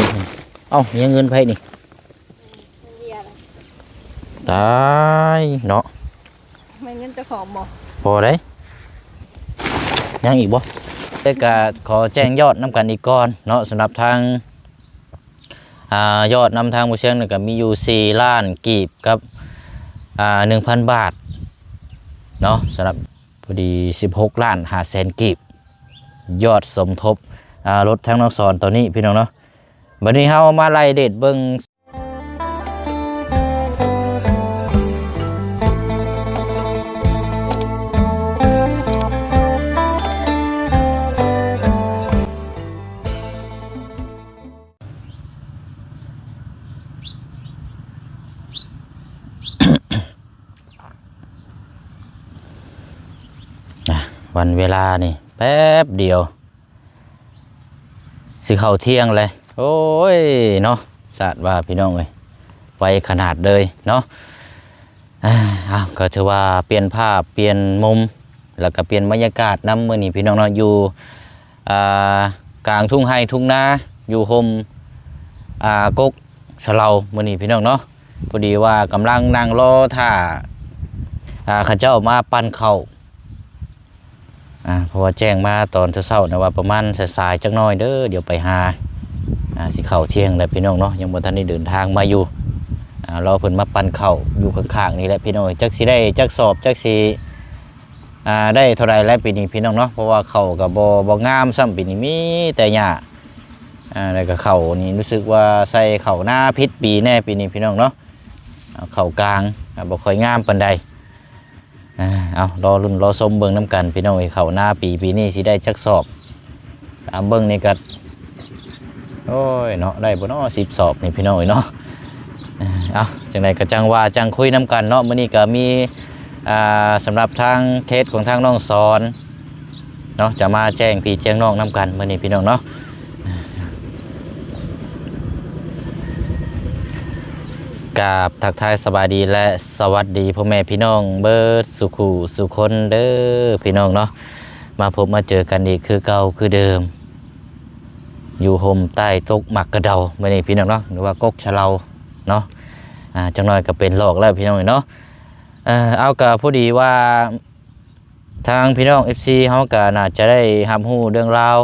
ເອົ້າ ຍັງເງິນໃຜນີ້? ຕາຍເນາະ ແມ່ນເງິນເຈົ້າຂອງບໍ່? ບໍ່ໄດ້ ຍັງອີກບໍ່? ແຕ່ກະຂໍແຈ້ງຍອດນຳກັນອີກກ່ອນເນາະ ສຳລັບທາງ ອ່າ ຍອດນຳທາງບໍ່ຊຽງນີ້ກະມີຢູ່ສີ່ລ້ານກີບກັບ ອ່າ ໜຶ່ງພັນບາດເນາະ ສຳລັບ ພໍດີສິບຫົກລ້ານຫ້າແສນກີບ ຍອດສົມທົບ ອ່າ ລົດທາງນ້ອງສອນຕອນນີ້ພີ່ນ້ອງເນາະ. ບັດນີ້ເຮົາມາໄລ່ເດດເບິ່ງ ອ່ະ ວັນເວລານີ້ແປັບດຽວ ຊິເຂົ້າທ່ຽງແລ້ວ ໂອ້ຍເນາະ ສາດວ່າພີ່ນ້ອງເອີຍ ໄວຂະໜາດເລີຍເນາະ. ອ່າ ເອົາ ກໍຖືວ່າປ່ຽນພາບປ່ຽນມຸມ ແລ້ວກໍປ່ຽນບັນຍາກາດນຳ ມື້ນີ້ພີ່ນ້ອງເນາະ ຢູ່ ອ່າ ກາງທົ່ງໄຮ່ທົ່ງນາ ຢູ່ຮົ່ມ ອ່າ ກົກສະເລົາ ມື້ນີ້ພີ່ນ້ອງເນາະ. ພໍດີວ່າກຳລັງນັ່ງລໍຖ້າ ອ່າ ເຂົາເຈົ້າມາປັ່ນເຂົ້າ ອ່າ ເພາະວ່າແຈ້ງມາຕອນເຊົ້າໆນະວ່າປະມານສາຍໆຈັກໜ້ອຍເດີ ດຽວໄປຫາ ອ່າ ຊິເຂົ້າທ່ຽງແລ້ວພີ່ນ້ອງເນາະ ຍັງບໍ່ທັນໄດ້ເດີນທາງມາຢູ່ ອ່າ ລໍເພິ່ນມາປັ່ນເຂົ້າຢູ່ຂ້າງໆນີ້ແຫຼະພີ່ນ້ອງເອີຍ. ຈັກຊິໄດ້ຈັກສອບ ຈັກຊິ ອ່າ ໄດ້ເທົ່າໃດແລ້ວປີນີ້ພີ່ນ້ອງເນາະ ເພາະວ່າເຂົ້າກໍບໍ່ ບໍ່ງາມຊ້ຳ ປີນີ້ມີແຕ່ຫຍ້າ ອ່າ ແລ້ວກໍເຂົ້ານີ້ຮູ້ສຶກວ່າໃສ່ເຂົ້ານາຜິດປີແນ່ປີນີ້ພີ່ນ້ອງເນາະ. ເຂົ້າກາງ ອ່າ ບໍ່ຄ່ອຍງາມປານໃດ. ອ່າ ເອົາ ລໍລຸ້ນລໍຊົມເບິ່ງນຳກັນພີ່ນ້ອງເອີຍ ເຂົ້ານາປີ ປີນີ້ຊິໄດ້ຈັກສອບ. ຕາມເບິ່ງນີ້ກໍ ໂອ້ຍເນາະ ໄດ້ບໍ່ເນາະ ສິບສອບນີ້ພີ່ນ້ອງເອີຍເນາະ. ເອົາ ຈັ່ງໃດກໍຈັ່ງວ່າຈັ່ງຄຸຍນຳກັນເນາະ. ມື້ນີ້ກໍມີ ອ່າ ສຳລັບທາງເຂດຂອງທາງນ້ອງສອນ ເນາະ ຈະມາແຈ້ງພີ່ແຈ້ງນ້ອງນຳກັນມື້ນີ້ພີ່ນ້ອງເນາະ. ກາບທັກທາຍສະບາຍດີ ແລະ ສະຫວັດດີພໍ່ແມ່ພີ່ນ້ອງເບິດສູ່ຄູ່ສູ່ຄົນເດີພີ່ນ້ອງເນາະ. ມາພົບມາເຈີກັນອີກຄືເກົ່າຄືເດີມ ຢູ່ຮົ່ມໃຕ້ກົກໝາກກະເດົາມື້ນີ້ພີ່ນ້ອງເນາະ ຫຼືວ່າກົກສະເລົາເນາະ. ອ່າ ຈັກໜ້ອຍກໍເປັນລອກແລ້ວພີ່ນ້ອງເນາະ. ເອົາ ກໍພໍດີວ່າ ທາງພີ່ນ້ອງເອັຟຊີເຮົາກໍໜ້າຈະໄດ້ຮັບຮູ້ເລື່ອງລາວ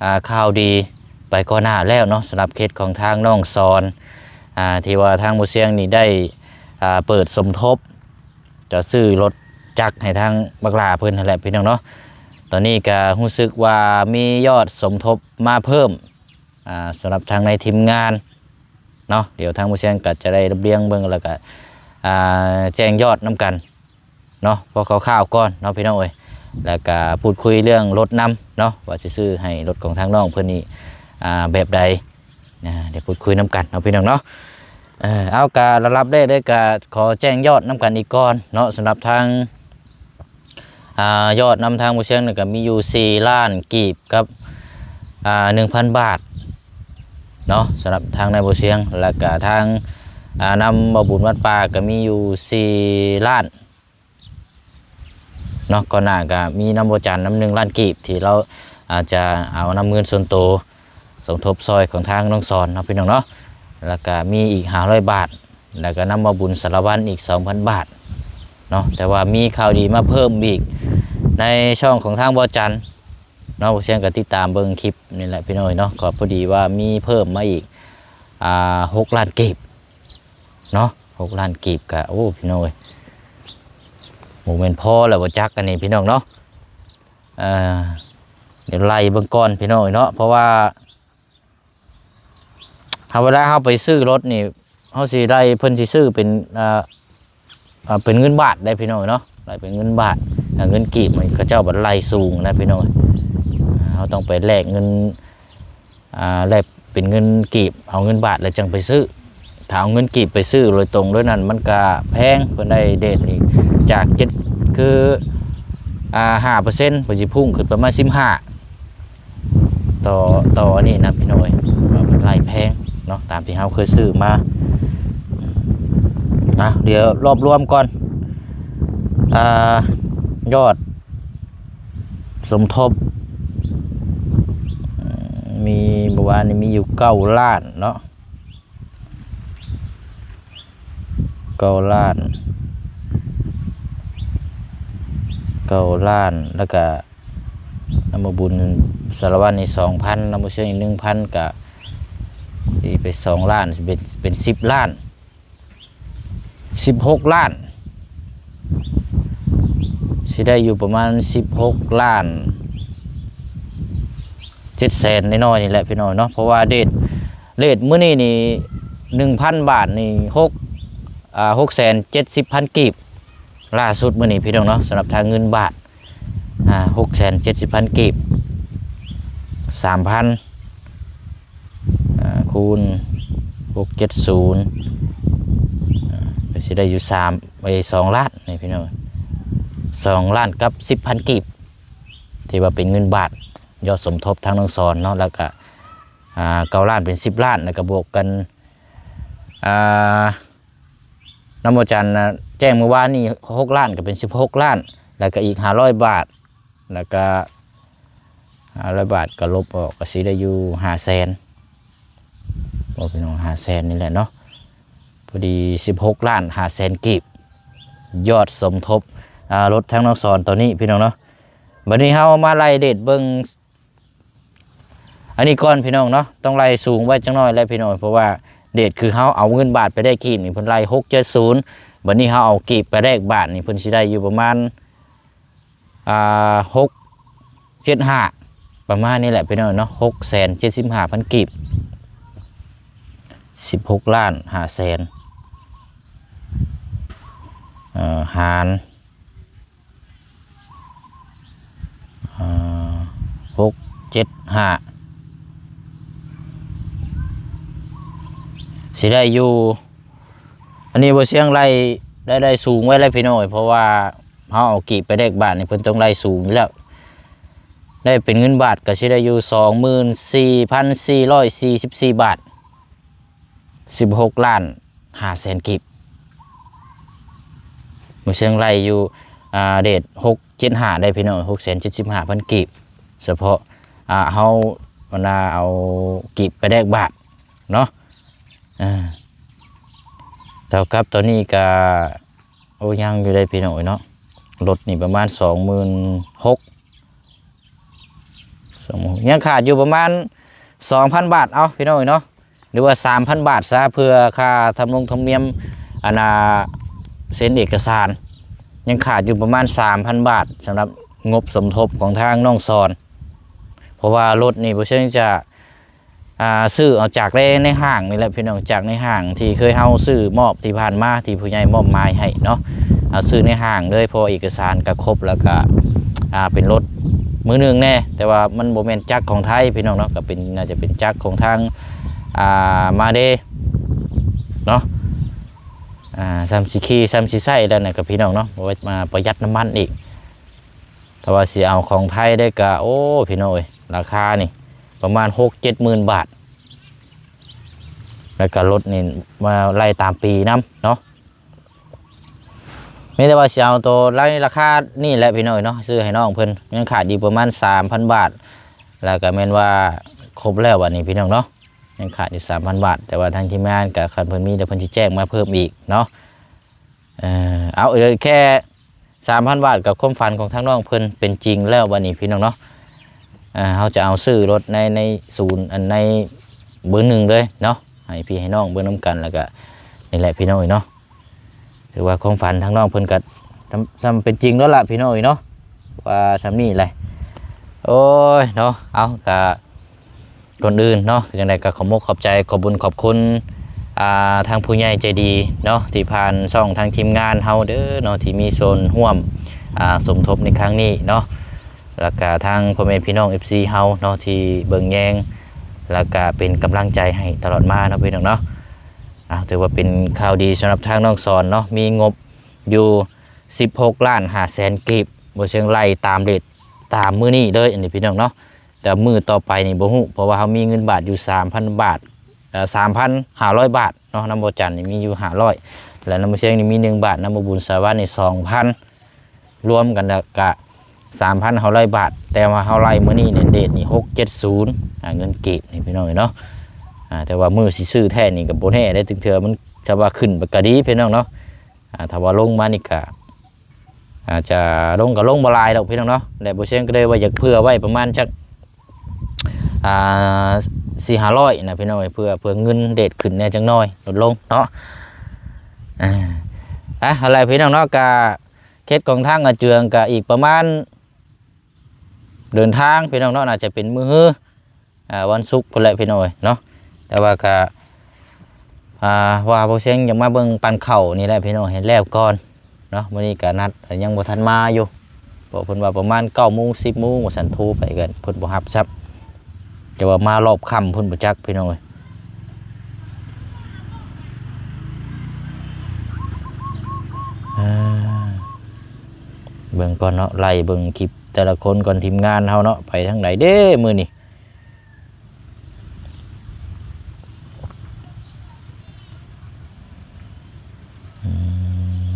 ອ່າ ຂ່າວດີໄປກ່ອນໜ້າແລ້ວເນາະ ສຳລັບເຂດຂອງທາງນ້ອງສອນ ອ່າ ທີ່ວ່າທາງໝູ່ຊຽງນີ້ໄດ້ ອ່າ ເປີດສົມທົບ ຈະຊື້ລົດຈັກໃຫ້ທາງບັກຫຼ້າເພິ່ນຫັ້ນແຫຼະພີ່ນ້ອງເນາະ. ຕອນນີ້ກໍຮູ້ສຶກວ່າມີຍອດສົມທົບມາເພີ່ມ ອ່າ ສຳລັບທາງໃນທີມງານເນາະ ດຽວທາງໝູ່ຊຽງກໍຈະໄດ້ລຽບລຽງເບິ່ງ ແລ້ວກໍ ອ່າ ແຈ້ງຍອດນຳກັນ ເນາະ ພໍຄ່າວໆກ່ອນເນາະພີ່ນ້ອງເອີຍ. ແລ້ວກະພູດຄຸຍເລື່ອງລົດນຳເນາະ ວ່າຊິຊື້ໃຫ້ລົດຂອງທາງນ້ອງເພິ່ນນີ້ ອ່າ ແບບໃດ ອ່າ ດຽວພູດຄຸຍນຳກັນເນາະພີ່ນ້ອງເນາະ. ເອົາ ກະລະດັບແລກເລີຍກະຂໍແຈ້ງຍອດນຳກັນອີກກ່ອນເນາະ ສຳລັບທາງ ອ່າ ຍອດນຳທາງບໍ່ຊຽງນີ້ກະມີຢູ່ສີ່ລ້ານກີບກັບ ອ່າ ໜຶ່ງພັນບາດເນາະ ສຳລັບທາງນາຍບໍ່ຊຽງ. ແລ້ວກະທາງ ອ່າ ນຳບໍ່ບຸນວັດປ່າກະມີຢູ່ສີ່ລ້ານ ເນາະ. ກ່ອນໜ້າກະມີນຳບໍ່ຈັນນຳໜຶ່ງລ້ານກີບ ທີ່ລາວອາດຈະເອົານຳເງິນສ່ວນໂຕສົມທົບຊ່ອຍຂອງທາງນ້ອງສອນເນາະພີ່ນ້ອງເນາະ. ແລ້ວກະມີອີກຫ້າຮ້ອຍບາດ ແລ້ວກະນຳບໍ່ບຸນສາລະວັນອີກສອງພັນບາດເນາະ. ແຕ່ວ່າມີຂ່າວດີມາເພີ່ມອີກໃນຊ່ອງຂອງທາງບໍ່ຈັນເນາະ. ບໍ່ຊຽງກະຕິດຕາມເບິ່ງຄລິບນີ້ແຫຼະພີ່ນ້ອງເນາະ ກໍພໍດີວ່າມີເພີ່ມມາອີກ ອ່າ ຫົກລ້ານກີບ ເນາະ ຫົກລ້ານກີບກະ ໂອ້ ພີ່ນ້ອງເອີຍ ບໍ່ແມ່ນພໍແລ້ວບໍ່ຈັກ ອັນນີ້ພີ່ນ້ອງເນາະ. ເອີ ດຽວໄລ່ເບິ່ງກ່ອນພີ່ນ້ອງເນາະ ເພາະວ່າເຮົາ ເວລາເຮົາໄປຊື້ລົດນີ້ ເຮົາຊິໄລ່ ເພິ່ນຊິຊື້ເປັນ ເອີ ເປັນເງິນບາດໄດ໋ພີ່ນ້ອງເນາະ ໄລ່ເປັນເງິນບາດ. ເງິນກີບມັນ ເຂົາເຈົ້າບັດໄລ່ສູງນະພີ່ນ້ອງ ເຮົາຕ້ອງໄປແລກເງິນ ອ່າ ແລກເປັນເງິນກີບ ເອົາເງິນບາດແລ້ວຈັ່ງໄປຊື້. ຖ້າເອົາເງິນກີບໄປຊື້ໂດຍຕົງໂດຍນັ້ນ ມັນກະແພງ ເພິ່ນໄດ້ເດດນີ້ຈາກເຈັດ ຄື ອ່າ ຫ້າເປີເຊັນ ເພິ່ນຊິພຸ່ງຂຶ້ນປະມານສິບຫ້າ ຕໍ່ ຕໍ່ອັນນີ້ນະພີ່ນ້ອງເອີຍ ເອີ ມັນໄລ່ແພງເນາະ ຕາມທີ່ເຮົາເຄີຍຊື້ມາ. ອ່ະ ດຽວລວບລວມກ່ອນ ອ່າ ຍອດ ສົມທົບ ມີບໍ່ ວ່ານີ້ມີຢູ່ເກົ້າລ້ານເນາະ ເກົ້າລ້ານ ເກົ້າລ້ານ ແລ້ວກະນຳໝູ່ບຸນສາລະວັນນີ້ສອງພັນ ນຳໝູ່ຊຽງອີກໜຶ່ງພັນ ກະຕີໄປສອງລ້ານ ເປັນ ເປັນສິບລ້ານ ສິບຫົກລ້ານ ຊິໄດ້ຢູ່ປະມານສິບຫົກລ້ານເຈັດແສນນ້ອຍໆນີ້ແຫຼະພີ່ນ້ອງເນາະ ເພາະວ່າເຣດ ເຣດມື້ນີ້ນີ້ໜຶ່ງພັນບາດນີ້ ຫົກ ອ່າ ຫົກແສນເຈັດສິບພັນກີບ ລ່າສຸດມື້ນີ້ພີ່ນ້ອງເນາະ ສຳລັບທາງເງິນບາດ ອ່າ ຫົກແສນເຈັດສິບພັນກີບ ສາມພັນ ອ່າ ຄູນຫົກເຈັດສູນ ອ່າ ກໍຊິໄດ້ຢູ່ສາມ ເອີຍ ສອງລ້ານນີ້ພີ່ນ້ອງ ສອງລ້ານກັບສິບພັນກີບ ທີ່ວ່າເປັນເງິນບາດ ຍອດສົມທົບທາງນ້ອງສອນເນາະ ແລ້ວກະ ອ່າ ເກົ້າລ້ານເປັນສິບລ້ານ ແລ້ວກະບວກກັນ ອ່າ ນຳອາຈານນະແຈ້ງມື້ວານນີ້ຫົກລ້ານ ກໍເປັນສິບຫົກລ້ານ ແລ້ວກໍອີກຫ້າຮ້ອຍບາດ ແລ້ວກໍຫ້າຮ້ອຍບາດກໍລົບອອກ ກໍຊິໄດ້ຢູ່ຫ້າແສນ ບໍ່ ພີ່ນ້ອງ ຫ້າແສນນີ້ແຫຼະເນາະ ພໍດີສິບຫົກລ້ານຫ້າແສນກີບ ຍອດສົມທົບ ອ່າ ລົດທາງນ້ອງສອນຕອນນີ້ພີ່ນ້ອງເນາະ ບັດນີ້ເຮົາມາໄລ່ເຣດເບິ່ງ ອັນນີ້ກ່ອນພີ່ນ້ອງເນາະ ຕ້ອງໄລ່ສູງໄວ້ຈັກໜ້ອຍແຫຼະພີ່ນ້ອງ ເພາະວ່າເຣດຄືເຮົາເອົາເງິນບາດໄປແລກກີບນີ້ ເພິ່ນໄລ່ຫົກເຈັດສູນ ບັດນີ້ເຮົາເອົາກີບໄປແລກບາດນີ້ ເພິ່ນຊິໄດ້ຢູ່ປະມານ ອ່າ ຫົກເຈັດຫ້າ ປະມານນີ້ແຫຼະພີ່ນ້ອງເນາະ ຫົກແສນເຈັດສິບຫ້າພັນກີບ ສິບຫົກລ້ານຫ້າແສນ ເອີ ຫານ ອ່າ ຫົກເຈັດຫ້າ ຊິໄດ້ຢູ່ ອັນນີ້ບໍ່ຊຽງໄລ່ ໄດ້ ໄດ້ສູງໄວ້ແລ້ວພີ່ນ້ອງ ເພາະວ່າເຮົາເອົາກີບໄປແລກບາດນີ້ ເພິ່ນຕ້ອງໄລ່ສູງຢູ່ແລ້ວ ໄດ້ເປັນເງິນບາດກໍຊິໄດ້ຢູ່ສອງໝື່ນສີ່ພັນສີ່ຮ້ອຍສີ່ສິບສີ່ບາດ ສິບຫົກລ້ານຫ້າແສນກີບ ບໍ່ເຊີງໄລ່ຢູ່ ອ່າ ເຣດຫົກເຈັດຫ້າໄດ້ພີ່ນ້ອງ ຫົກແສນເຈັດສິບຫ້າພັນກີບ ສະເພາະ ອ່າ ເຮົາ ບັນດາເອົາກີບໄປແລກບາດເນາະ ເອີ ເທົ່າກັບຕອນນີ້ກະ ໂອ້ ຍັງຢູ່ໄດ໋ພີ່ນ້ອງເອີຍເນາະ ລົດນີ້ປະມານສອງໝື່ນຫົກ ສອງໝື່ນ ຍັງຂາດຢູ່ປະມານສອງພັນບາດ ເອົາ ພີ່ນ້ອງເອີຍເນາະ ຫຼືວ່າສາມພັນບາດຊະ ເພື່ອຄ່າທຳລົງທຳນຽມ ອັນນ່າ ເຊັນເອກະສານ ຍັງຂາດຢູ່ປະມານສາມພັນບາດ ສຳລັບງົບສົມທົບຂອງທາງນ້ອງສອນ ເພາະວ່າລົດນີ້ບໍ່ເຊີງຈະ ອ່າ ຊື້ເອົາຈາກໃນ ໃນຫ້າງນີ້ແຫຼະພີ່ນ້ອງ ຈາກໃນຫ້າງທີ່ເຄີຍເຮົາຊື້ມອບທີ່ຜ່ານມາ ທີ່ຜູ້ໃຫຍ່ມອບໝາຍໃຫ້ເນາະ ເອົາຊື້ໃນຫ້າງເລີຍ ເພາະເອກະສານກະຄົບ ແລ້ວກະ ອ່າ ເປັນລົດມືໜຶ່ງແດ່ ແຕ່ວ່າມັນບໍ່ແມ່ນຈັກຂອງໄທພີ່ນ້ອງເນາະ ກະເປັນ ໜ້າຈະເປັນຈັກຂອງທາງ ອ່າ ມາເດເນາະ ອ່າ ຊ່ຳຊິຂີ່ ຊ່ຳຊິໃຊ້ແລ້ວນະ ກະພີ່ນ້ອງເນາະ ບໍ່ວ່າ ອ່າ ປະຢັດນ້ຳມັນອີກ ຖ້າວ່າຊິເອົາຂອງໄທໄດ້ກະ ໂອ້ ພີ່ນ້ອງເອີຍ ລາຄານີ້ປະມານຫົກເຈັດໝື່ນບາດ ແລ້ວກະລົດນີ້ມາໄລ່ຕາມປີນຳເນາະ ມີແຕ່ວ່າຊິເອົາໂຕໃນລາຄານີ້ແຫຼະພີ່ນ້ອງເອີຍເນາະ ຊື້ໃຫ້ນ້ອງເພິ່ນ ຍັງຂາດຢູ່ປະມານສາມພັນບາດ ແລ້ວກະແມ່ນວ່າຄົບແລ້ວບັດນີ້ພີ່ນ້ອງເນາະ ຍັງຂາດຢູ່ສາມພັນບາດ ແຕ່ວ່າທາງທີມງານກະ ຄັນເພິ່ນມີແລ້ວເພິ່ນຊິແຈ້ງມາເພີ່ມອີກເນາະ ເອີ ເອົາ ເອີ ແຄ່ ສາມພັນບາດກັບຄວາມຝັນຂອງທາງນ້ອງເພິ່ນເປັນຈິງແລ້ວບັດນີ້ພີ່ນ້ອງເນາະ ເຮົາຈະເອົາຊື້ລົດໃນ ໃນສູນ ອັນໃນເບີໜຶ່ງເລີຍເນາະ ໃຫ້ພີ່ໃຫ້ນ້ອງເບິ່ງນຳກັນ ແລ້ວກະນີ້ແຫຼະພີ່ນ້ອງເອີຍເນາະ ຖືວ່າຄວາມຝັນທາງນ້ອງເພິ່ນກະຊ່ຳ ຊ່ຳເປັນຈິງແລ້ວລະພີ່ນ້ອງເອີຍເນາະ ວ່າຊ່ຳນີ້ແຫຼະ ໂອ້ຍເນາະ ເອົາ ກະ ກ່ອນອື່ນເນາະ ຈັ່ງໃດກໍຂອບມົກຂອບໃຈ ຂອບບຸນຂອບຄຸນ ອ່າ ທາງຜູ້ໃຫຍ່ໃຈດີເນາະ ທີ່ຜ່ານຊ່ອງທາງທີມງານເຮົາເດີເນາະ ທີ່ມີສ່ວນຮ່ວມ ອ່າ ສົມທົບໃນຄັ້ງນີ້ເນາະ ແລ້ວກະທາງພໍ່ແມ່ພີ່ນ້ອງ ເອັຟຊີ ເຮົາເນາະ ທີ່ເບິ່ງແຍງ ແລ້ວກະເປັນກຳລັງໃຈໃຫ້ຕະຫຼອດມາເນາະ ພີ່ນ້ອງເນາະ ອ່າ ຖືວ່າເປັນຂ່າວດີສຳລັບທາງນ້ອງສອນເນາະ ມີງົບຢູ່ສິບຫົກລ້ານຫ້າແສນກີບ ບໍ່ເຊີງໄລ່ຕາມເຣດຕາມມື້ນີ້ເລີຍ ອັນນີ້ພີ່ນ້ອງເນາະ ແຕ່ມື້ຕໍ່ໄປນີ້ບໍ່ຮູ້ ເພາະວ່າເຮົາມີເງິນບາດຢູ່ສາມພັນບາດ ເອີ ສາມພັນຫ້າຮ້ອຍບາດເນາະ ນຳບໍ່ຈັນນີ້ມີຢູ່ຫ້າຮ້ອຍ ແລະ ນຳບໍ່ຊຽງນີ້ມີໜຶ່ງບາດ ນຳບໍ່ບຸນສາວານນີ້ສອງພັນ ລວມກັນແລ້ວກະ ສາມພັນຫ້າຮ້ອຍບາດ ແຕ່ວ່າເຮົາໄລ່ມື້ນີ້ນີ້ ເດດນີ້ ຫົກເຈັດສູນ ອ່າ ເງິນກີບນີ້ພີ່ນ້ອງເອີຍເນາະ. ອ່າ ແຕ່ວ່າມື້ຊິຊື້ແທ້ນີ້ກໍບໍ່ແນ່ເດ້ ເທື່ອມັນ ຖ້າວ່າຂຶ້ນໄປກໍດີພີ່ນ້ອງເນາະ. ອ່າ ຖ້າວ່າລົງມານີ້ກໍ ອາດຈະລົງກໍລົງບໍ່ຫຼາຍດອກພີ່ນ້ອງເນາະ ແລະ ບໍ່ຊຽງກໍເລີຍວ່າຢາກເຜື່ອໄວ້ປະມານຈັກ ອ່າ ສີ່ຫ້າຮ້ອຍນະພີ່ນ້ອງເອີຍ ເພື່ອ ເພື່ອເງິນເດດຂຶ້ນແດ່ຈັກໜ້ອຍ ລົດລົງເນາະ. ອ່າ ອ່ະ ຫັ້ນແຫຼະພີ່ນ້ອງເນາະ ກະເຂດຂອງທາງອາເຈືອງກະອີກປະມານ ເດີນທາງພີ່ນ້ອງເນາະ ໜ້າຈະເປັນມື້ຮື ອ່າ ວັນສຸກພຸ້ນແຫຼະພີ່ນ້ອງເອີຍເນາະ. ແຕ່ວ່າກະ ອ່າ ວ່າບໍ່ຊຽງຢາກມາເບິ່ງປັ່ນເຂົ້ານີ້ແຫຼະພີ່ນ້ອງ ໃຫ້ແລ້ວກ່ອນເນາະ. ມື້ນີ້ກະນັດ ຍັງບໍ່ທັນມາຢູ່ ເພາະເພິ່ນວ່າປະມານເກົ້າໂມງ ສິບໂມງວ່າຊັ້ນ ໂທໄປກໍເພິ່ນບໍ່ຮັບຊ້ຳ ແຕ່ວ່າມາລອບຄ່ຳພຸ້ນບໍ່ຈັກພີ່ນ້ອງເອີຍ. ອ່າ ເບິ່ງກ່ອນເນາະ ໄລ່ເບິ່ງຄລິບແຕ່ລະຄົນກ່ອນ ທີມງານເຮົາເນາະ ໄປທາງໃດເດ້ມື້ນີ້. ອືມ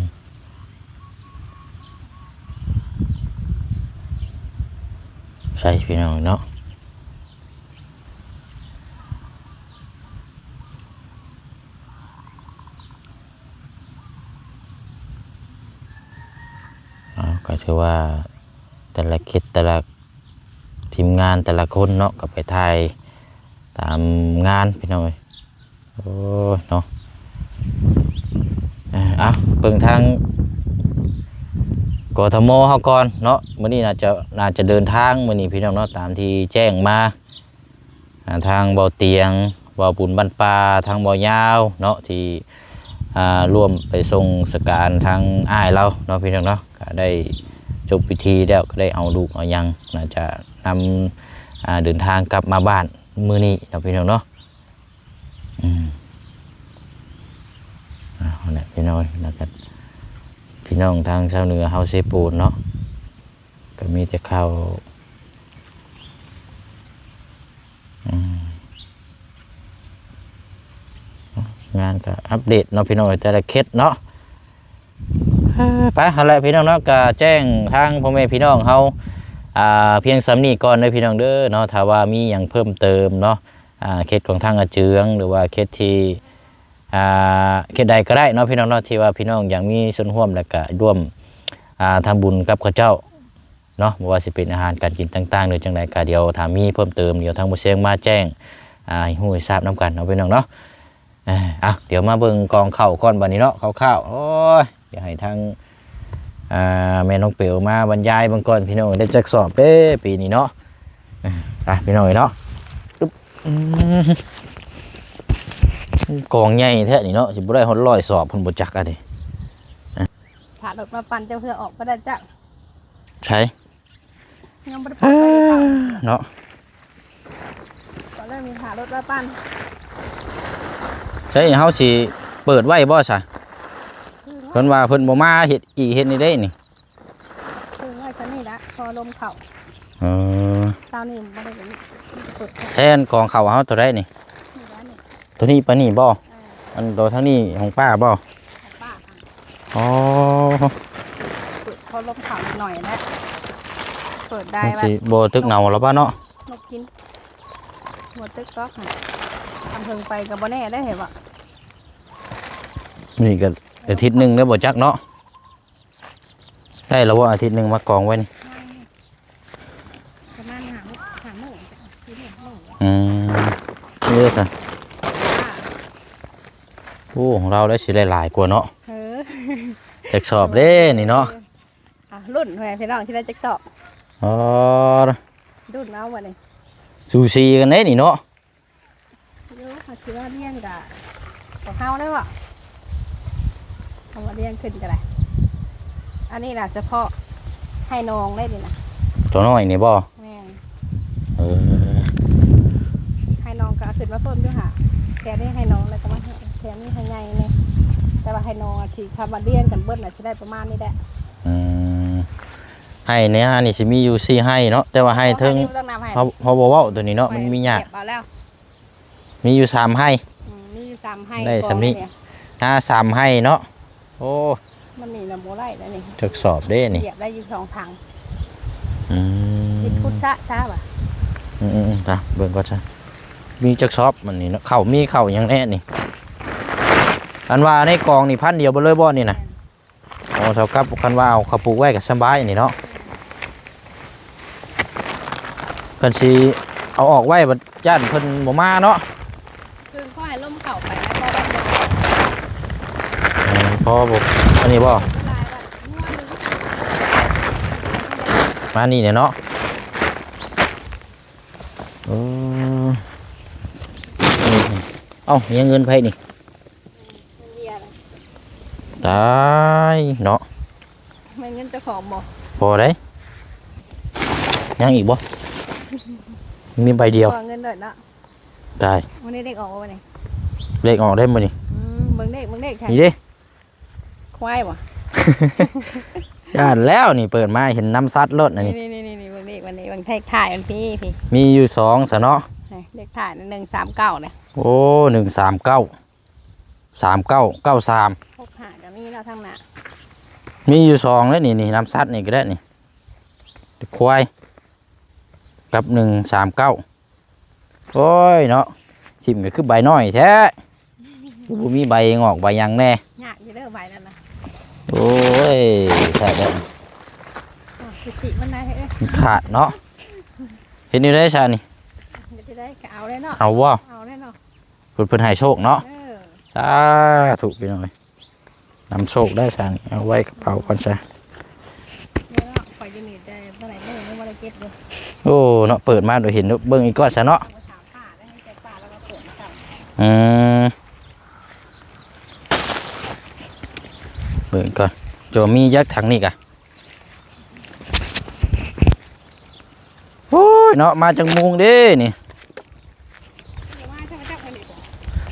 ໃຊ່ພີ່ນ້ອງເນາະ. ເອົາ ກໍຖືວ່າແຕ່ລະເຂດ ແຕ່ລະທີມງານ ແຕ່ລະຄົນເນາະ ກໍໄປຖ່າຍຕາມງານພີ່ນ້ອງເອີຍ. ໂອ້ຍເນາະ ເອົາ ເບິ່ງທາງ ກທມ ເຮົາກ່ອນເນາະ. ມື້ນີ້ໜ້າຈະ ໜ້າຈະເດີນທາງມື້ນີ້ພີ່ນ້ອງເນາະ ຕາມທີ່ແຈ້ງມາ ອ່າ ທາງເບົາຕຽງ ເບົາບຸນບ້ານປ່າ ທາງເບົາຍາວເນາະ ທີ່ ອ່າ ຮ່ວມໄປສົ່ງສະການທາງອ້າຍລາວເນາະ ພີ່ນ້ອງເນາະ. ກໍໄດ້ຈົບພິທີແລ້ວ ກໍໄດ້ເອົາລູກເອົາຫຍັງ ໜ້າຈະນຳ ອ່າ ເດີນທາງກັບມາບ້ານມື້ນີ້ເນາະ ພີ່ນ້ອງເນາະ. ອືມ ເອົາແຫຼະພີ່ນ້ອງ ແລ້ວກໍພີ່ນ້ອງທາງຊາວເໜືອເຮົາເຊໂປນເນາະ ກໍມີແຕ່ເຂົ້າ ອືມ ງານກໍອັບເດດເນາະ ພີ່ນ້ອງ ແຕ່ລະເຂດເນາະ. ເອີ ໄປ ຫັ້ນແຫຼະພີ່ນ້ອງເນາະ ກໍແຈ້ງທາງພໍ່ແມ່ພີ່ນ້ອງເຮົາ ອ່າ ພຽງສ່ຳນີ້ກ່ອນເດີພີ່ນ້ອງເດີເນາະ. ຖ້າວ່າມີຫຍັງເພີ່ມເຕີມເນາະ ອ່າ ເຂດຂອງທາງອາເຈືອງ ຫຼືວ່າເຂດທີ່ ອ່າ ເຂດໃດກໍໄດ້ເນາະ ພີ່ນ້ອງເນາະ ທີ່ວ່າພີ່ນ້ອງຢາກມີສ່ວນຮ່ວມ ແລ້ວກະຮ່ວມ ອ່າ ທຳບຸນກັບເຂົາເຈົ້າເນາະ ບໍ່ວ່າຊິເປັນອາຫານການກິນຕ່າງໆ ຫຼືຈັ່ງໃດ ກະດຽວຖ້າມີເພີ່ມເຕີມ ດຽວທາງບໍ່ຊຽງມາແຈ້ງ ອ່າ ໃຫ້ຮູ້ໃຫ້ຊາບນຳກັນເນາະ ພີ່ນ້ອງເນາະ. ເອົາ ດຽວມາເບິ່ງກອງເຂົ້າກ່ອນບັດນີ້ເນາະ ຄ່າວໆ. ໂອ້ຍ ດຽວໃຫ້ທາງ ອ່າ ແມ່ນ້ອງເປວມາບັນຍາຍເບິ່ງກ່ອນ ພີ່ນ້ອງ ໄດ້ຈັກສອບເດ້ປີນີ້ເນາະ. ໄປພີ່ນ້ອງເອີຍເນາະ ອືມ ກອງໃຫຍ່ແທ້ນີ້ເນາະ ຊິບໍ່ໄດ້ຮອດຮ້ອຍສອບພຸ້ນບໍ່ຈັກອັນນີ້. ຖ້າລົດມາປັ່ນເຈົ້າເພື່ອອອກບໍ່ໄດ້ຈັກ ໃສ ຍັງບໍ່ໄດ້ເປີດໄຟຢູ່ເນາະ ກໍເລີຍມີຖ້າລົດມາປັ່ນ. ໃສ ເຮົາຊິເປີດໄວ້ບໍ່ຊະ? ເພິ່ນວ່າເພິ່ນບໍ່ມາເຮັດອີກ ເຮັດນີ້ເດ້ນີ້. ເອີ ໄວ້ຊະນີ້ລະ ພໍລົມເຂົ້າ. ເອີ ເຊົ້ານີ້ບໍ່ໄດ້ເປີດ. ແທນກອງເຂົ້າເຮົາໂຕໃດນີ້? ນີ້ລະນີ້ ໂຕນີ້ປານີ້ບໍ່? ເອີ ອັນໂຕທາງນີ້ຂອງປ້າບໍ່? ຂອງປ້າ. ອໍ ເປີດພໍລົມເຂົ້າໜ້ອຍແລ້ວ ເປີດໄດ້ວ່າ ມັນຊິບໍ່ຕຶກເນົ່າລະປ້າເນາະ. ນົກກິນ ບໍ່ຕຶກດອກ ຄັນເພິ່ງໄປກໍບໍ່ແນ່ໄດ້ເຫັນບໍ່. ນີ້ກໍອາທິດໜຶ່ງແລ້ວບໍ່ຈັກເນາະ. ໄດ້ລະບໍ່ອາທິດໜຶ່ງມາກອງໄວ້ນີ້? ປະມານຫ້າມື້ ຫ້າມື້ ສີ່ມື້. ອືມ ເອີ ຊັ້ນ ໂອ້ ຂອງລາວໄດ້ຊິໄດ້ຫຼາຍກວ່າເນາະ. ເອີ ຈັກສອບເດ້ນີ້ເນາະ. ອ່ະ ລຸ້ນແມ່ພີ່ນ້ອງຊິໄດ້ຈັກສອບ. ອໍ ລຸ້ນເອົາບັດນີ້ ສູສີກັນເດ້ນີ້ເນາະ. ໂຍ ເຮົາຊິວ່າລ້ຽງກະຂອງເຮົາເລີຍເບາະ ເຮົາວ່າລ້ຽງຂຶ້ນກໍໄດ້. ອັນນີ້ນະສະເພາະໄຮ່ໜອງໄດ້ນີ້ນະ. ຕົວນ້ອຍນີ້ບໍ່? ແມ່ນ. ເອີ ໄຮ່ໜອງກໍເອົາຂຶ້ນມາເພີ່ມຢູ່ຫາ ແຖວນີ້ໄຮ່ໜອງ ແລ້ວກໍມາແຖວນີ້ໄຮ່ໃຫຍ່ແດ່. ແຕ່ວ່າໄຮ່ໜອງອະ ຊິ ຄຳວ່າລ້ຽງກັນເບິດນະ ຊິໄດ້ປະມານນີ້ແຫຼະ. ອືມ ໄຮ່ໃນຫານີ້ຊິມີຢູ່ສີ່ໄຮ່ເນາະ ແຕ່ວ່າໄຮ່ເທິງ ເຮົາ ເຮົາບໍ່ເວົ້າຕົວນີ້ເນາະ ມັນມີຍາກ. ມີຢູ່ສາມໄຮ່. ອືມ ມີຢູ່ສາມໄຮ່ ໄດ້ສ່ຳນີ້ ນາສາມໄຮ່ເນາະ. ໂອ້ ມັນນີ້ນະບໍ່ໄດ້ແລ້ວນີ້ ຈັກສອບເດ້ນີ້ ຢຽບໄດ້ຢູ່ສອງຖັງ. ອືມ ເຮັດຂຸດສະຊາຫວາ? ອືມໆໆ ຕາເບິ່ງກ່ອນຊະ ມີຈັກຊອບມັນນີ້ເນາະ ເຂົ້າມີເຂົ້າຫຍັງແດ່ນີ້? ອັນວ່າໃນກອງນີ້ພັນດຽວເບິດເລີຍບໍ່ນີ້ນະ? ແມ່ນ. ອໍ ເທົ່າກັບຄັນວ່າເອົາເຂົ້າປູກໄວ້ກໍສະບາຍນີ້ເນາະ ຄັນຊິເອົາອອກໄວ້ບັດຢ້ານເພິ່ນບໍ່ມາເນາະ. ເພິ່ນຂໍໃຫ້ລົມເຂົ້າໄປແລ້ວກໍບັດ ອືມ ພໍບໍ່ ອັນນີ້ບໍ່? ຫຼາຍບັດ ມານີ້ແຫຼະເນາະ. ເອີ ເອົ້າ ຍັງເງິນໃຜນີ້? ຕາຍເນາະ ແມ່ນເງິນເຈົ້າຂອງບໍ່? ບໍ່ໄດ໋ ຍັງອີກບໍ່? ມີໃບດຽວ ຂໍເງິນໂດດເນາະ. ຕາຍ ມື້ນີ້ເລກອອກບໍ່ມື້ນີ້? ເລກອອກໄດ້ມື້ນີ້. ອືມ ເບິ່ງເລກ ເບິ່ງເລກ ນີ້ເດ້ ຄວາຍບໍ່? ຢ້ານແລ້ວນີ້ ເປີດມາເຫັນນຳສັດໂລດ ນີ້ ນີ້ໆໆ ເບິ່ງເລກ ເບິ່ງເລກ ເບິ່ງເລກທ້າຍມັນພີ້ ພີ້ ມີຢູ່ສອງຊະເນາະ. ນີ້ເລກທ້າຍໜຶ່ງສາມເກົ້ານະ. ໂອ້ ໜຶ່ງສາມເກົ້າ ສາມເກົ້າ ເກົ້າສາມ ຫົກຫ້າກໍມີເນາະ ທາງໜ້າ ມີຢູ່ສອງເດ້ນີ້ ນີ້ນຳສັດນີ້ກໍໄດ້ນີ້ ຄວາຍກັບໜຶ່ງສາມເກົ້າ. ໂອ້ຍເນາະ ຖິ້ມກໍຄືໃບນ້ອຍແທ້ ຄືບໍ່ມີໃບງອກໃບຫຍັງແດ່. ຍາກຢູ່ເດີໃບນັ້ນນະ. ໂອ້ຍ ແທ້ແທ້ ອ້າວ ໄປສີ້ມັນໄດ້ເອີຍ ມັນຂາດເນາະ. ເຮັດແນວໃດຊະນີ້? ເຮັດແນວໃດກໍເອົາແຫຼະເນາະ. ເອົາບໍ່? ເອົາແຫຼະເນາະ. ເພິ່ນ ເພິ່ນໃຫ້ໂຊກເນາະ. ເອີ ສາທຸ ພີ່ນ້ອງເອີຍ ນຳໂຊກໄດ້ຊະນີ້ ເອົາໄວ້ກະເປົາກ່ອນຊະ. ໂອ້ເນາະ ຂ້ອຍຢູ່ນີ້ແຕ່ບໍ່ໄດ້ ບໍ່ໄດ້ເກັບຢູ່. ໂອ້ເນາະ ເປີດມາໂດຍເຫັນ ເບິ່ງອີກກ່ອນຊະເນາະ. ອືມ ເບິ່ງກ່ອນ ຈະມີຈັກຖັງນີ້ກະ. ໂອ້ຍເນາະ ມາຈັກໂມງເດ້ນີ້?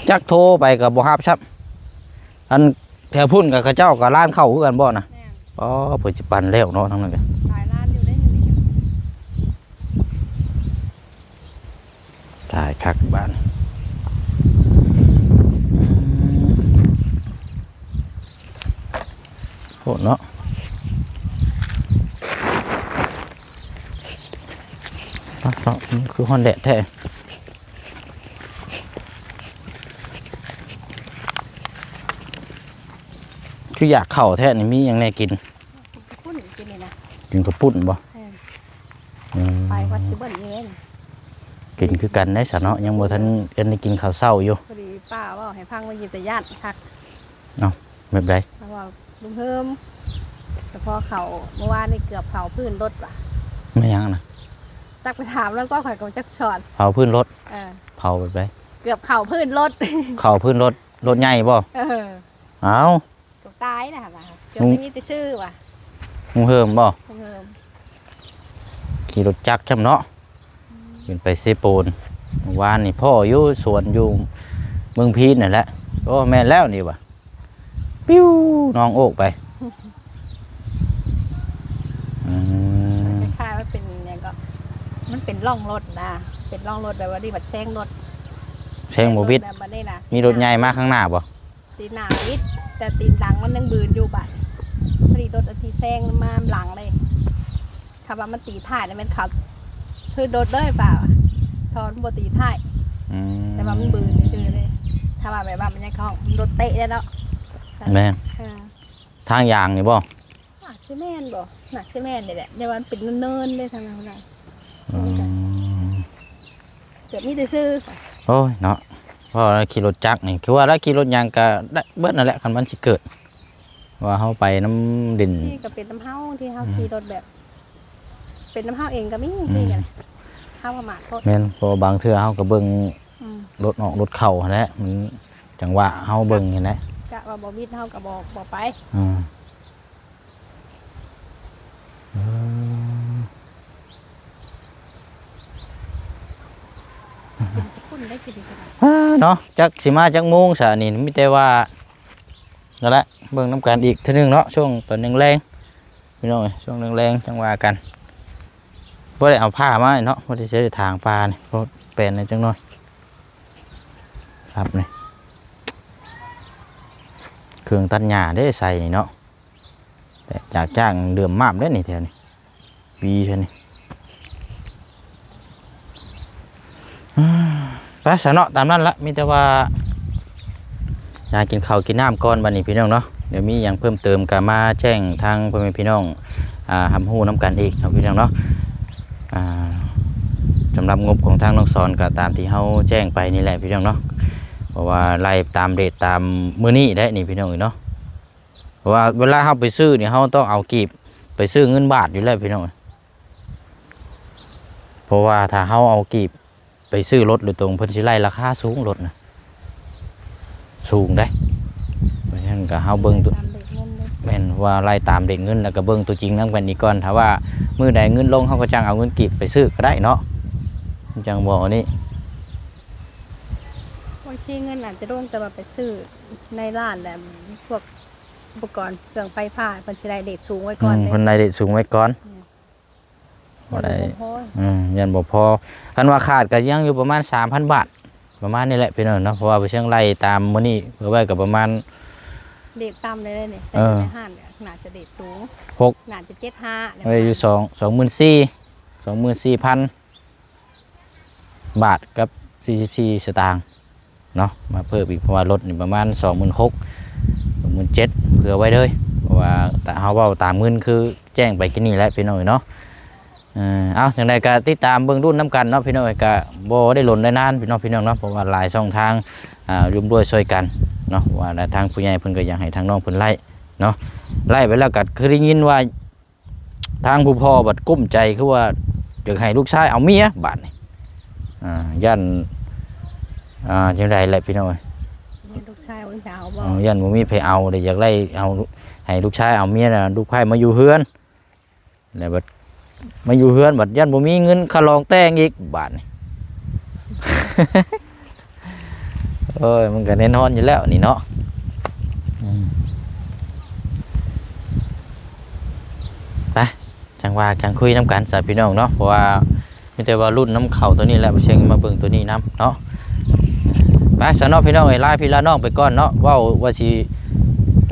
ຈັກໂທໄປກໍບໍ່ຮັບຊ້ຳ. ອັນແຖວພຸ້ນກໍເຂົາເຈົ້າກໍລ້ານເຂົ້າຄືກັນບໍ່ນະ? ແມ່ນ. ອໍ ເພິ່ນຊິປັ່ນແລ້ວເນາະ ທາງນັ້ນກໍຫຼາຍລ້ານຢູ່ເດ້ ຢູ່ນີ້. ຕາຍຄັກບາດ. ໂພດເນາະ ເນາະ ຄືຮ້ອນແດດແທ້ ຄືຢາກເຂົ້າແທ້ນີ້. ມີຫຍັງແດ່ກິນ? ປຸ້ນກິນນີ້ນະ. ກິນເຂົ້າປຸ້ນບໍ່? ແມ່ນ. ອືມ ໄປວັດຊິເບິ່ງຢູ່ເດ້. ກິນຄືກັນໄດ໋ຊະເນາະ ຍັງບໍ່ທັນ ຍັງໄດ້ກິນເຂົ້າເຊົ້າຢູ່. ພໍດີປ້າເວົ້າໃຫ້ຟັງວ່າເປັນຕາຢ້ານຄັກ. ເອົ້າ ແບບໃດ? ເຂົາວ່າລຸງເຮີມ ສະເພາະເຂົາ ເມື່ອວານນີ້ເກືອບເຂົາພື້ນລົດວ່າ. ແມ່ນຫຍັງນະ? ຈັກໄປຖາມລາວກໍ ຂ້ອຍກໍບໍ່ຈັກສອນ. ເຜົາພື້ນລົດ? ເອີ ເຜົາແບບໃດ? ເກືອບເຂົາພື້ນລົດ. ເຂົ້າພື້ນລົດ ລົດໃຫຍ່ບໍ່? ເອີ ເອົ້າ ເກືອບຕາຍນະ ວ່າເກືອບ ອືມ ບໍ່ມີແຕ່ຊື່ວ່າ. ລຸງເຮີມບໍ່? ລຸງເຮີມ ຂີ່ລົດຈັກຊ້ຳເນາະ. ອືມ ຂຶ້ນໄປເຊໂປນ ເມື່ອວານນີ້ພໍ້ຢູ່ສວນຢູ່ເມືອງພີນນັ້ນແຫຼະ. ໂອ້ ແມ່ນແລ້ວນີ້ວ່າ ປິວໜອງໂອກໄປ. ອືມ ຄ້າຍໆວ່າເປັນຫຍັງກໍ ມັນເປັນຮ່ອງລົດນະ ເປັນຮ່ອງລົດແບບວ່ານີ້ ບັດແຊງລົດ ແຊງບໍ່ບິດ ແບບນີ້ນະ. ມີລົດໃຫຍ່ມາຂ້າງໜ້າບໍ່? ຕີນໜ້າບິດ ແຕ່ຕີນຫຼັງມັນຍັງບືນຢູ່. ບາດພໍດີລົດອັນທີ່ແຊງມາຫຼັງເລີຍ. ຖ້າວ່າມັນຕີທ້າຍນະ ແມ່ນເຂົາຄືລົດເລີຍ ວ່າຖ້າມັນບໍ່ຕີທ້າຍ. ອືມ ແຕ່ວ່າມັນບືນຊື່ໆເລີຍ. ຖ້າວ່າແບບວ່າມັນຍັງເຂົ້າລົດເຕະໄດ້ເນາະ. ແມ່ນ. ເອີ ທາງຢາງນີ້ບໍ່? ໜ້າຊິແມ່ນບໍ່? ໜ້າຊິແມ່ນນີ້ແຫຼະ ແຕ່ວ່າມັນເປັນເນີນໆເດ້ ທາງນັ້ນ. ອືມ ແບບນີ້ຊື່ໆ. ໂອ້ຍເນາະ ເພາະວ່າລາວຂີ່ລົດຈັກນີ້ ຄືວ່າລາວຂີ່ລົດຫຍັງກະໄດ້ເບິດນັ້ນແຫຼະ ຄັນມັນຊິເກີດ ວ່າເຮົາໄປນຳດິນ ທີ່ກໍເປັນນຳເຮົາ ທີ່ເຮົາ ອືມ ຂີ່ລົດແບບ ເປັນນຳເຮົາເອງກໍມີ. ອືມ ຄືກັນ ເຮົາປະໝາດໂພດ. ແມ່ນ ເພາະວ່າບາງເທື່ອເຮົາກໍເບິ່ງ ອືມ ລົດອອກລົດເຂົ້າຫັ້ນແຫຼະ ມັນຈັງຫວະເຮົາເບິ່ງຫັ້ນແຫຼະ ກະວ່າບໍ່ມິດເຮົາກໍບໍ່ ບໍ່ໄປ. ອືມ ເອີ ເນາະ ຈັກຊິມາຈັກໂມງຊະນີ້ ມີແຕ່ວ່ານັ້ນແຫຼະ ເບິ່ງນຳກັນອີກເທື່ອໜຶ່ງເນາະ ຊ່ວງຕອນແລງໆ ພີ່ນ້ອງເອີຍ ຊ່ວງແລງໆ ຈັ່ງວ່າກັນ. ບໍ່ໄດ້ເອົາຜ້າມາເນາະ ບໍ່ໄດ້ໃຊ້ຖາງປ່ານີ້ ເພາະແປນແດ່ຈັກໜ້ອຍ. ຄັບນີ້ ເຄື່ອງຕັດຫຍ້າເດ້ໃສ່ນີ້ເນາະ. ແຕ່ຈາກຈ້າງເດືອມມາບເດ້ນີ້ ແຖວນີ້ ປີເທື່ອນີ້. ໄປຊະເນາະ ຕາມນັ້ນລະ ມີແຕ່ວ່າຫາກິນເຂົ້າກິນນ້ຳກ່ອນບັດນີ້ພີ່ນ້ອງເນາະ. ດຽວມີຫຍັງເພີ່ມເຕີມກໍມາແຈ້ງທາງພໍ່ແມ່ພີ່ນ້ອງ ອ່າ ຮັບຮູ້ນຳກັນອີກເນາະພີ່ນ້ອງເນາະ. ອ່າ ສຳລັບງົບຂອງທາງນ້ອງສອນກໍຕາມທີ່ເຮົາແຈ້ງໄປນີ້ແຫຼະພີ່ນ້ອງເນາະ ເພາະວ່າໄລ່ຕາມເຣດຕາມມື້ນີ້ແຫຼະນີ້ພີ່ນ້ອງເອີຍເນາະ. ເພາະວ່າເວລາເຮົາໄປຊື້ນີ້ ເຮົາຕ້ອງເອົາກີບໄປຊື້ເງິນບາດຢູ່ແລ້ວພີ່ນ້ອງເອີຍ. ເພາະວ່າຖ້າເຮົາເອົາກີບໄປຊື້ລົດໂດຍຕົງ ເພິ່ນຊິໄລ່ລາຄາສູງ ລົດນະ ສູງເດ້. ເພາະສະນັ້ນກໍເຮົາເບິ່ງຕົວ ຕາມເລດເງິນເດ້ ແມ່ນ ວ່າໄລ່ຕາມເລດເງິນ ແລ້ວກໍເບິ່ງຕົວຈິງນຳກັນອີກກ່ອນ. ຖ້າວ່າມື້ໃດເງິນລົງ ເຮົາກໍຈັ່ງເອົາເງິນກີບໄປຊື້ກໍໄດ້ເນາະ ຈັ່ງບໍ່ອັນນີ້. ບາງທີເງິນອາດຈະລົງ ແຕ່ວ່າໄປຊື້ໃນຮ້ານແລ້ວ ພວກອຸປະກອນເຄື່ອງໄຟຟ້າ ເພິ່ນຊິໄລ່ເລດສູງໄວ້ກ່ອນ ອືມ ເດ້ ເພິ່ນໄລ່ເລດສູງໄວ້ກ່ອນ ອືມ ບໍ່ໄດ້ ຢ້ານບໍ່ພໍ ອືມ ຢ້ານບໍ່ພໍ. ຄັນວ່າຂາດກໍຍັງຢູ່ປະມານສາມພັນບາດ ປະມານນີ້ແຫຼະພີ່ນ້ອງເນາະ. ເພາະວ່າໄປເຊີງໄລ່ຕາມມື້ນີ້ເອົາໄວ້ກໍປະມານ ເລດຕ່ຳເລີຍນີ້ ເອີ ແຕ່ຢູ່ໃນຮ້ານກໍໜ້າຈະເລດສູງ ຫົກ ໜ້າຈະເຈັດຫ້າ ໄວ້ຢູ່ສອງ ສອງໝື່ນສີ່ ສອງໝື່ນສີ່ພັນ ບາດກັບສີ່ສິບສີ່ສະຕາງເນາະ ມາເພີ່ມອີກ. ເພາະວ່າລົດນີ້ປະມານສອງໝື່ນຫົກ ສອງໝື່ນເຈັດ ເຜື່ອໄວ້ເລີຍ. ເພາະວ່າເຮົາເວົ້າຕາມເງິນຄືແຈ້ງໄປກີ້ນີ້ແຫຼະພີ່ນ້ອງເອີຍເນາະ. ເອີ ເອົາ ຈັ່ງໃດກໍຕິດຕາມເບິ່ງລຸ້ນນຳກັນເນາະພີ່ນ້ອງເອີຍ. ກໍບໍ່ໄດ້ດົນໄດ້ນານພີ່ນ້ອງ ພີ່ນ້ອງເນາະ ເພາະວ່າຫຼາຍຊ່ອງທາງ ອ່າ ຮ່ວມດ້ວຍຊ່ວຍກັນເນາະ. ວ່າແລ້ວທາງຜູ້ໃຫຍ່ເພິ່ນກໍຢາກໃຫ້ທາງນ້ອງເພິ່ນໄລ່ເນາະ ໄລ່ໄປແລ້ວກໍຄືໄດ້ຍິນວ່າ ທາງຜູ້ພໍ່ບັດກຸ້ມໃຈ ຄືວ່າຢາກໃຫ້ລູກຊາຍເອົາເມຍບາດນີ້ ອ່າ ຢ້ານ ອ່າ ຈັ່ງໃດແຫຼະພີ່ນ້ອງເອີຍ ຢ້ານລູກຊາຍບໍ່ມີໃຜເອົາບໍ່ ເອີ ຢ້ານບໍ່ມີໃຜເອົາ ແລ້ວຢາກໄດ້ເອົາ ໃຫ້ລູກຊາຍເອົາເມຍ ແລ້ວລູກໃພ້ມາຢູ່ເຮືອນ ແລ້ວບັດມາຢູ່ເຮືອນບັດຢ້ານບໍ່ມີເງິນຄ່າລອງແຕ່ງອີກບາດນີ້. ໂອ້ຍ ມັນກໍແນ່ນອນຢູ່ແລ້ວນີ້ເນາະ ອືມ ໄປ ຈັ່ງວ່າກັນຄຸຍນຳກັນຊະພີ່ນ້ອງເນາະ. ເພາະວ່າມີແຕ່ວ່າລຸ້ນນຳເຂົາໂຕນີ້ແຫຼະ ບໍ່ເຊີງມາເບິ່ງໂຕນີ້ນຳເນາະ. ໄປຊະເນາະພີ່ນ້ອງເອີຍ ລາພີ່ລານ້ອງໄປກ່ອນເນາະ. ເວົ້າວ່າຊິ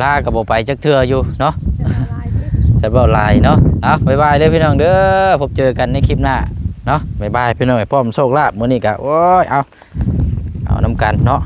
ລາກໍບໍ່ໄປຈັກເທື່ອຢູ່ເນາະ ຈະເວົ້າຫຼາຍເນາະ. ເອົາ ບາຍບາຍເດີພີ່ນ້ອງເດີ ພົບເຈີກັນໃນຄລິບໜ້າເນາະ. ບາຍບາຍພີ່ນ້ອງເອີຍ ພ້ອມໂຊກລາບມື້ນີ້ກະ ໂອ້ຍ ເອົາ ເອົານຳກັນເນາະ.